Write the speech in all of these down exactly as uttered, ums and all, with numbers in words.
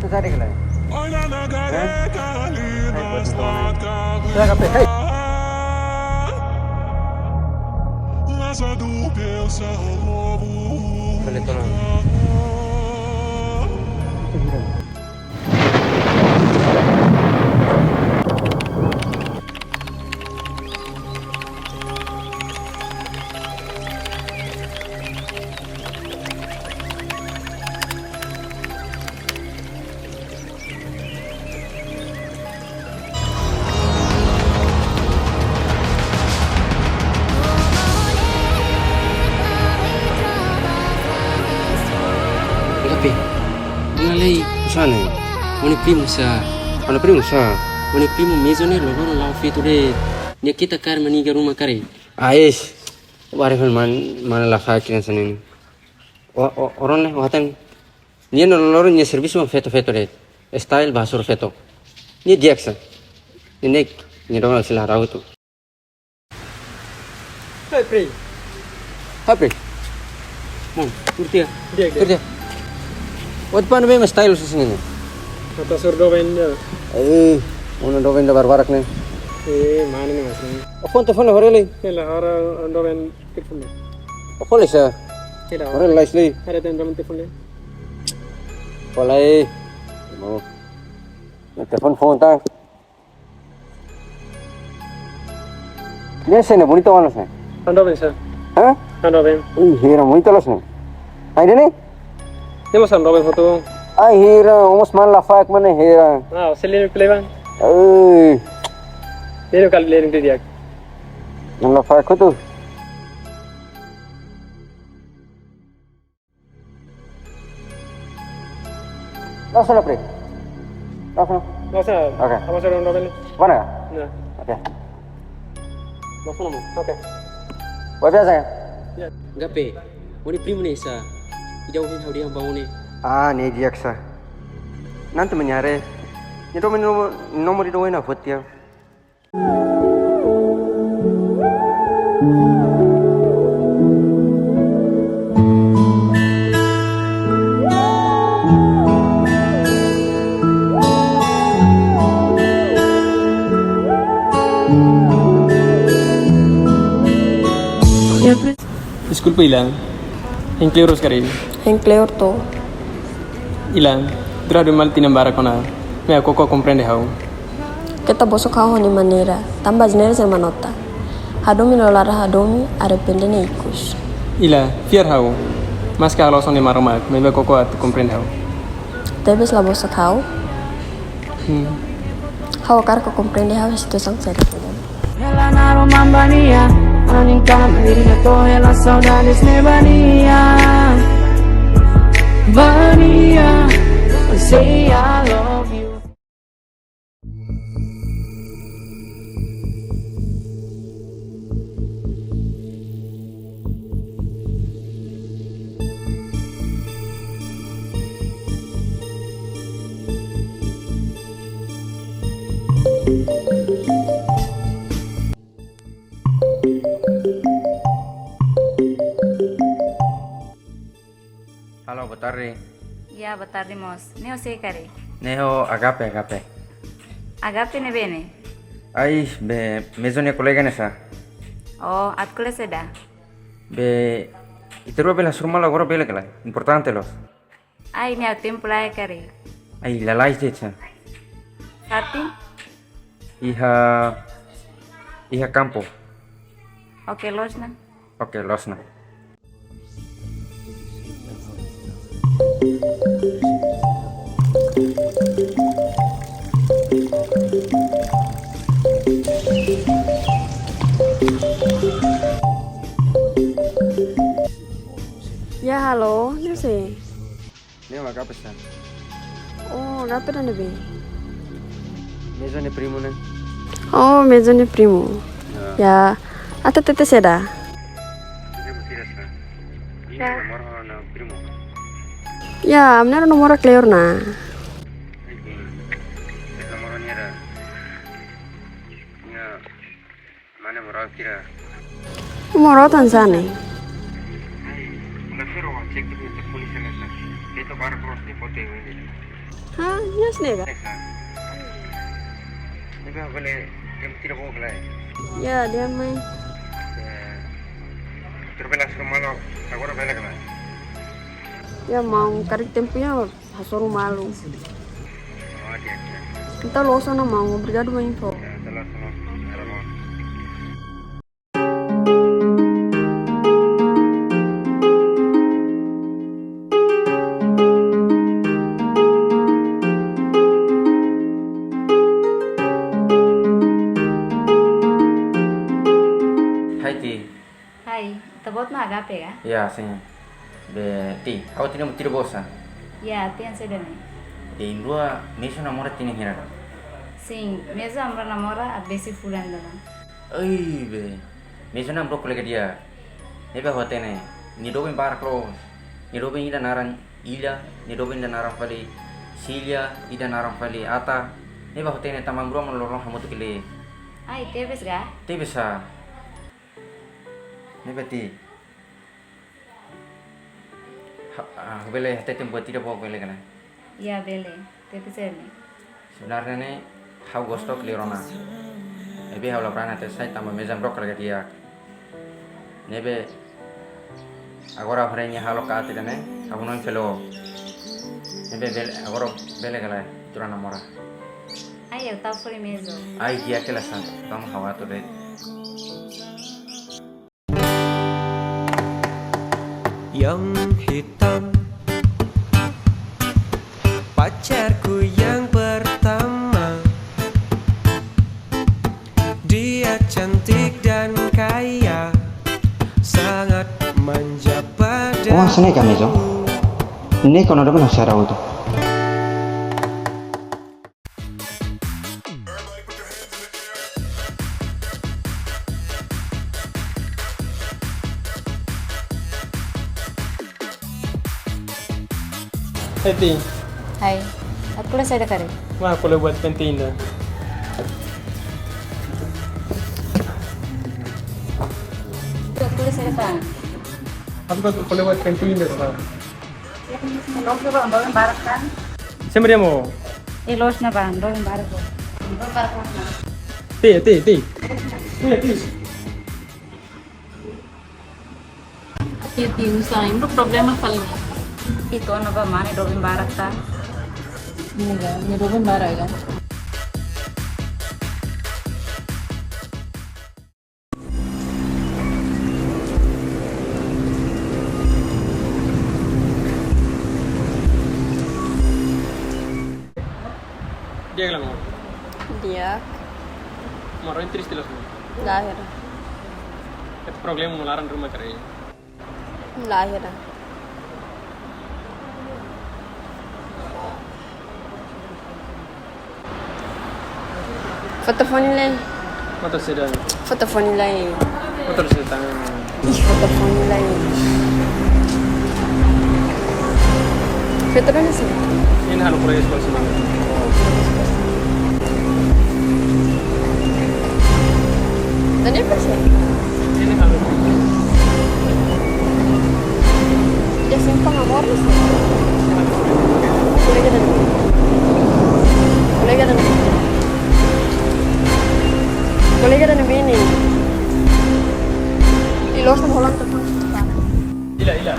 Itu tadi kalau. Hah? Hai, buat itu. Saya kape, hai. Boleh tolong. Gape, lalai. Usane, ó-nia primu sá? Ó-nia primu sá? Ó-nia primu Mezo ne'e loroloron la'o feto de'it. Nia keta kaer mak nia iha ruma karik. Ais, baru kan man, mana lafaek hanesan ne'e. Ó, ó, ó rona ne'e, ó hatene. Nia loroloron nia servisu mak feto-feto de'it. Style bá hasoru feto. Nia di'ak sá. Nia ne'e, nia domin sila rau tu. Hai, Pri. Hai, Pri. Bom, kurtia. Di'ak, di'ak. Kurtia. Ó-nia primu ne'e mak style hanesan ne'e. Atu hasoru doben ida. Eh, ó-nia doben ida barak-barak ne'e. Eh, mana ne'e mas ne'e. Ó fó telefone hore lai. Hela, hora doben telefone. Ó fó lai sá? Hela. Hore lai sá lai. Ada doben telefone. Fó lai. Mau. Telefone fó tan. Ne'e sá ne'e bonita malu sá. Ha'u doben sá. Hah? Ha'u doben. Ih, hira bonita loos ne'e. Ai, ne'e? Ne'e mós ha'u doben foto. Ai, hira, ó mós mana lafaek mak ne'e hira. Ah, ó sei lori kle bang. Eh. Lori kal lori di'ak. Mana lafaek hotu. La'o ona, Pri. La'o ona. La'o ona. Oke. Apa sudah udah beli? Mana ya? Nah. Oke. La'o ona, Mo. Oke. Buat biasa ya? Ya. Gape, ó-nia primu ne'e sá? Ida ohin ha'u dehan ba ó ne'e. Ah, ne'e di'ak sá. Nanti menyare. Nia domin nomor, nomor ida ohin ha'u fó tiha. Deskulpa, Ilan. Hein kleur loos karik? Hein kleur to'o. Ilan, durante malu tinan barak ona, maibé koko komprende ha'u. Keta bosok ha'u ho nia maneira, tanba asneira sira mak nota. Hadomi no laran hadomi, arrepende ne'e ikus. Ilan, fiar ha'u. Maske ha'u la'ós nia maromak, maibé koko atu komprende ha'u. Tebes la bosok ha'u. Hmm. Ha'u hakarak ó komprende ha'u-nia situasaun sériu. Ela naruk mamba nia, anin kama dirinya to'o ela saudades ne'e ba nia. Ba nia, say I love you. Halo, boa tarde. Ya, boa tarde, mós. Ne'e ho sé karik? Ne'e ho Agape, Agape. Agape ne'ebé ne'e? Ai, be, Mezo nia kolega ne'e sá. Oh, atu ko'alia saida? Be, ita rua bele hasoru malu agora bele ka lae? Importante loos. Ai, ne'e ha'u tempu laiha karik. Ai, lalais de'it sá. Satin? Iha, iha kampu. Oke, loos ona. Oke, loos ona. Ya, halo, ne'e ho sé? Ne'e ho Agape sá. Oh, Agape ida ne'ebé? Mezo nia primu ne'e. Oh, Mezo nia primu. Ya. Ya, atu hatete saida? Ida ne'e buat ida sá. Ida Ya. Nomor ho nia primu. Ya, ami-nia nomor kleur ona. Oke. Ida nomor nia ida. Ya. Mana moral kira? Moral tan hanesan ne'e. Ai, una fero wa cek tu te polisi nesa. Ita baru cross di foto ini. Ha, ya sini ka? Ne'e ka. Ne'ebé bele tempu ida boot ka lae? Ya, dia mai. Ya. Terus bele hasoru malu, agora bele ka lae? Ya, maun, karik tempu ya hasoru malu. Oh, oke, oke. Entaun loos ona maun, obrigadu ba info. Ya, entaun loos ona. Era bom. Hai, Ti. Hai, ita-boot mak Agape ka? Ya, sin. Be, Ti, ha'u hatene imi ida boot sá? Ya, Ti, hanesan ne'e. Imi rua, Mezu namora tinan hira ka? Sin, Mezu namora, namora, abesi fulan dala. Ai, be. Mezu ne'e imi rua kolega di'ak. Ne'ebé ha'u hatene, nia doben barak loos. Nia doben ida naran Ilha, nia doben ida naran fali Sília, ida naran fali Ata. Ne'ebé ha'u hatene tanba imi rua mak loron hamutuk hela. Ai, tebes ka? Tebes sá. Ne'ebé Ti. Ha, ah, bele hatete buat ida boot bele ka lae? Ya, bele. Tebes ne'e. Sebenarnya ne'e, ha'u gosta hela rona. Ne'ebé ha'u la brani hatete sai tanba Mezu mak kolega di'ak. Ne'ebé agora ha'u haree nia hahalok aat ida-ne'e, ha'u hanoin fali ó. Ne'ebé bele, agora bele ka lae, ita-rua namora? Ai, ita fó Mezu. Ai, di'ak hela sá, tanba ha'u atu de'it. Yang hitam, pacarku yang pertama. Dia cantik dan kaya, sangat manja padaku. Oh, hanesan ne'e ka Mezu? Ne'e kona doben na sara utu. Hei, Ti. Hai. Ha'u ko'alia saida karik? Ha'u ko'alia buat penting ida. Ha'u ko'alia saida karik? Ha'u ko'alia buat penting ida, Ti. Loos ne'ebá, doben barak ka? Sé mak dehan ba ó? Eh, loos ne'ebá, doben barak. Doben barak ka? Ti, Ti, Ti. Ti, Ti. Ti, Ti, uza, imi-nia problema fali. Ita-nia ba mane doben barak ka? Ne'e ka, nia doben barak ka? Di'ak ka lae, maun? Di'ak. Maun, triste loos ka? Lae. Iha problema iha laran ruma karik? Lae. Fó telefone lai. Fó telefone lai. Fó telefone lai. Ih, fó telefone lai. Fó telefone lai. Ina halo proyek sekolah semana. Tanya apa sih? Ina halo. Ya simpang amor sih. Kolega ida-ne'e. Kolega ida-ne'e. Kolega ida-ne'e. Ih, loos mak hola telefone. Ila, ila.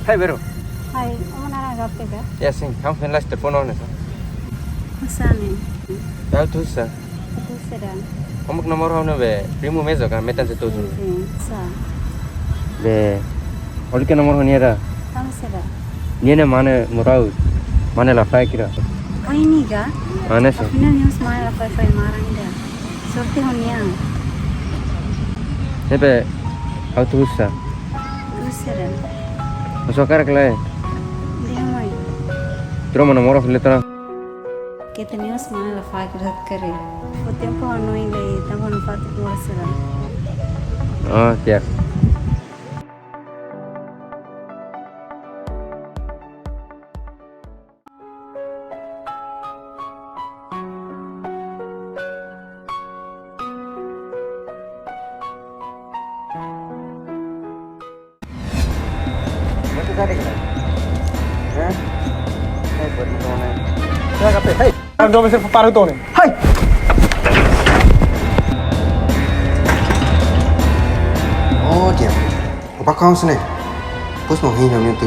Hai, bro. Hai, ó mak naran Agape ka? Ya, sin. Ha'u foin la'ós telefone ona, sá. Hanesan ne'e. Ya, ha'u atu husu sá. Atu husu saida? Ó mak namora ha'u-nia primu Mezu ka, metan se tuju. Sin, sin, sá. Be, ó lalika namora ha'u-nia ida. Tanba saida? Nia ne'e mane moraut, mane lafaek ida. Ai, nia ka? Mane sá. Afinál nia mós mane lafaek, fahe maran ida. Sorte ho nia. Ne'ebé, ha'u atu husu sá. Husu saida? Ó só karik ka lae? Dehan mai. Ita-rua mak namora fali tiha ona. Keta nia mós mane lafaek ida karik. Fó tempu ha'u hanoin lai, tanba ha'u fatuk mora sira. Ah, di'ak. Hah? Hei, buat itu, Neng. Saya kata, hei. Ando bisa paru tu, Neng. Hei. Oh, dia. Apa kau sini? Pus mau hina ni tu.